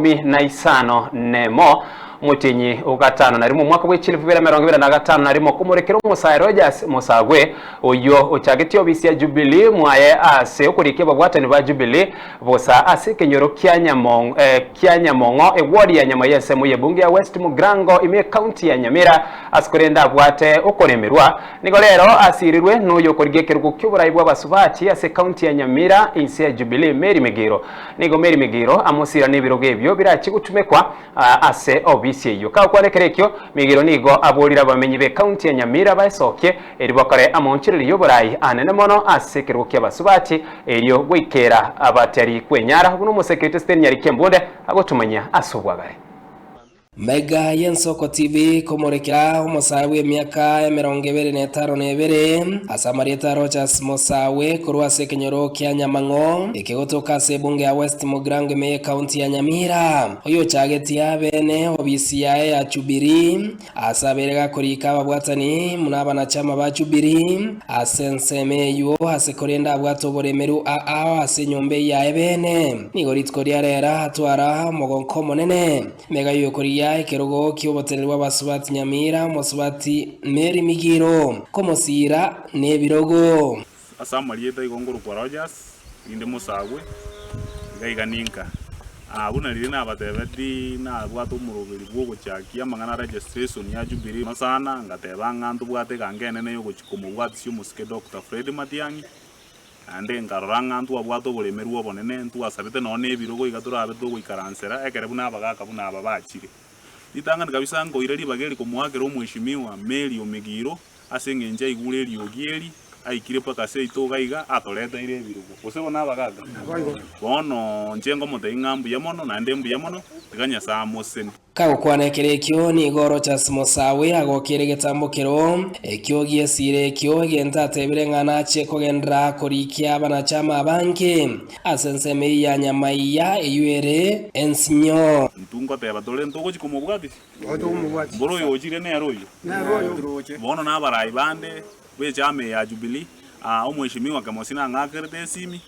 Ikomi na isano nemo, omotienyi o gatano na rimo omwaka bwe chilifu bibere emerongo ebere na gatano na rimo, komorekera omosae Rogers Mosagwe, oyio ochagetie obisi ya Jubilee mwaye ase okorikia ababwatani ba Jubilee bosa ase ekenyoro kia kia Nyamong'o, eward ya Nyamai ensemo y'ebunge ya West Mugirango ime ekaunti ya Nyamira ase korende abwate okoremerwa. Nigo rero asirirwe noyo okorigia ekerogo ki'oborai bw'abasubati ase ekaunti ya Nyamira inse ya Jubilee Mary Migiro. Nigo Mary Migiro amosira nebirogo ebio birachie gotumekwa ase obisi eyio. Kagokwana ekero ekio, Migiro nigo aborire abamenyi b'ekaunti ya Nyamira baesokie erio bakore amaonchorerio y'oborai anene mono ase ekerogo ki'abasubati erio goikera abatari kwenyara buna omosekereti Stephen Nyariki Embunde agotumanyia ase obwagare. Mega y'Ensoko TV komorekera omosae bw'emiaka emerongo ebere na etano na ebere, ase amarieta a Rodgers Mosawe korwa ase ekenyoro kia Nyamang'o ekegotoka ase ebunge ya West Mugirango ime y'ecounty ya Nyamira, oyochagetie abene obisi yaye ya Jubilee ase abeire gakorika ababwatani buna abanachama ba Jubilee ase ensemo eyio ase korende abwate oboremeru aa ase enyomba eyio yaye bene. Nigo rituko ria rero atwara omogonko omonene. Mega y'okorigia ekerogo ki'oboteneneri bw'abasubati Nyamira, omosubati Mary Migiro, komosiira nebirogo. Ase amarieta igo nkorokwa Rogers, rinde mosagwe, iga iga ninka. Aa buna riria nabatebetie nabwate omoroberi bw'ogochakia amang'ana a registration ya Jubilee mono sana, ngateba ng'a ntobwate egango enene y'ogochia komobwatisia omosike Doctor Fred Matiang'i, Naende nkarora ng'a ntwabwate oboremerwa obonene, ntwasabete nonya nebirogo iga torabe togoikaransera ekere buna abagaaka buna aba bachire. Ritang'ani kabisa nkoira ribaga eri komoakera omweshimiwa Mary Omigiro ase eng'encho aigure eriogi eri, aikire mpaka seito iga iga atoreteire ebirogo. Gose bono abagaaka? Bono inche nkomotebia ng'a mbuya mono naende mbuya mono, tiga Nyasae amosesenie. Kagokwana ekero ekio, nigo Rochas Mosawe agokeire egetambokero ekio gi'esiira ekio, egento atebire ng'a nachie kogenderera korikia abanachama abange ase ensemo eyio ya Nyamaiya eyio ere ensinyo. Intwe ngoteba tore ntogochia komobwatisia? Mboro oyo ochire nere oyio. Bono nabarai bande b'echama eye ya Jubilee, Omweshimiwa Kemosi nang'akerete esimi,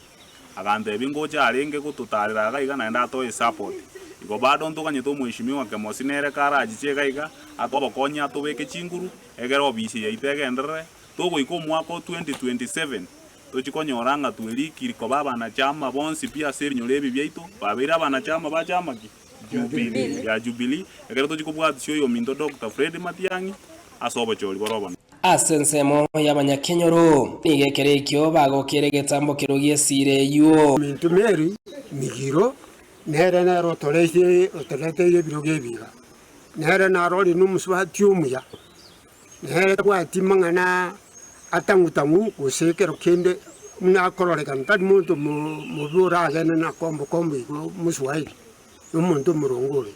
Agantebia, Ngocha arenge gototaarera iga iga naende atoe esapoti. Igo bado ntoganyete omweshimiwa Kemosi nere karachiche iga iga, atoe obokonyi atobeke chinguru, egere obisi yaito egenderere. Togoika omwaka o 2027, tochie konyora ng'a twerikiri koba abanachama bonsi pi ase ebinyoro ebi biaito, babeire abanachama ba chama ki? Jubilee. Ya Jubilee, ekero tochie kobwatisia oyominto Doctor Fred Matiang'i ase obochori bore obonene. Ase ensemo y'abanyakenyoro, nigo ekero ekio bagokeire egetambo keria gi'esiira eyio. Ominto Mary Migiro nere nere otoretie otoreteire ebirogo ebi iga, nere narorire na omosubati omuya, nere tabwati mang'ana atang'u tang'u gose ekero kende buna akororekana tari monto mo mobe oragende na kombo kombo igo moswahili, na omonto omoronge ore.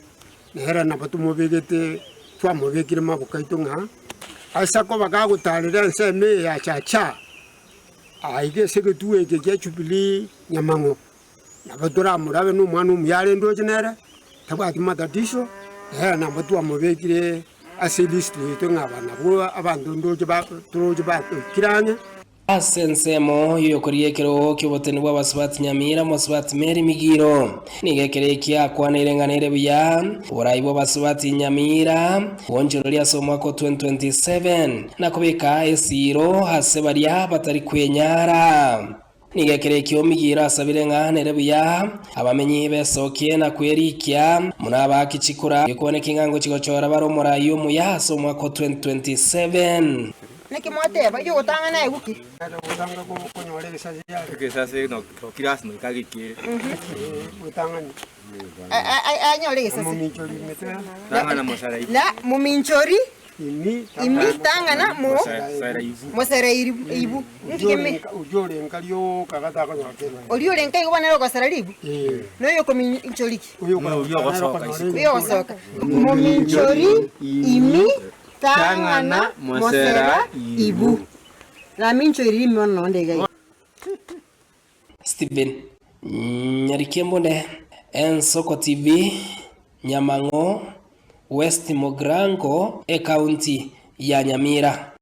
Nere nabo tomobegete, twamobekire maboko aito ng'a ase akoba gagotaarera ensemo eye ya Chacha, aiga ase egetuo eke kia Jubilee nyamang'o, nabo toramorabe na omwana omuya arende oche nere, tabwati matatiso, nere nabo twamobekire ase elist yaito ng'a aba nabwo abanto ndoche ba toroche batoikire ang'e. Ase ensemo y'okoria ekerogo ki'oboteni bw'abasubati Nyamira, Omosubati Mary Migiro, nigo ekero ekio akwaneire ng'a nere buya oborai bw'abasubati Nyamira bwonchororia ase omwaka o 2027 na kobeka esiiro ase baria batari kwenyara. Nigo ekero ekio Migiro asabire ng'a nere buya abamenyi besokie na kwerikia buna abaaki chikura gekwane ki ng'a ngochia gochora bare omorai omuya ase omwaka o 2027. Naki mwateba, Oyio ogotang'ana aegwe ki? Anyore egesase. Na mominchori imi tang'ana mo mosera ibu. Ninki keme? Oria ore nka igo bono nere ogosera ribu? Na oyo okominchori ki? Oyo ogosoka. Mominchori imi Tang'ana mosera ibu. Naminchoire rimi bono nonde iga iga. Stephen Nyarikembune, Ensoko TV, Nyamang'o, West Mugirango, Ekaunti ya Nyamira.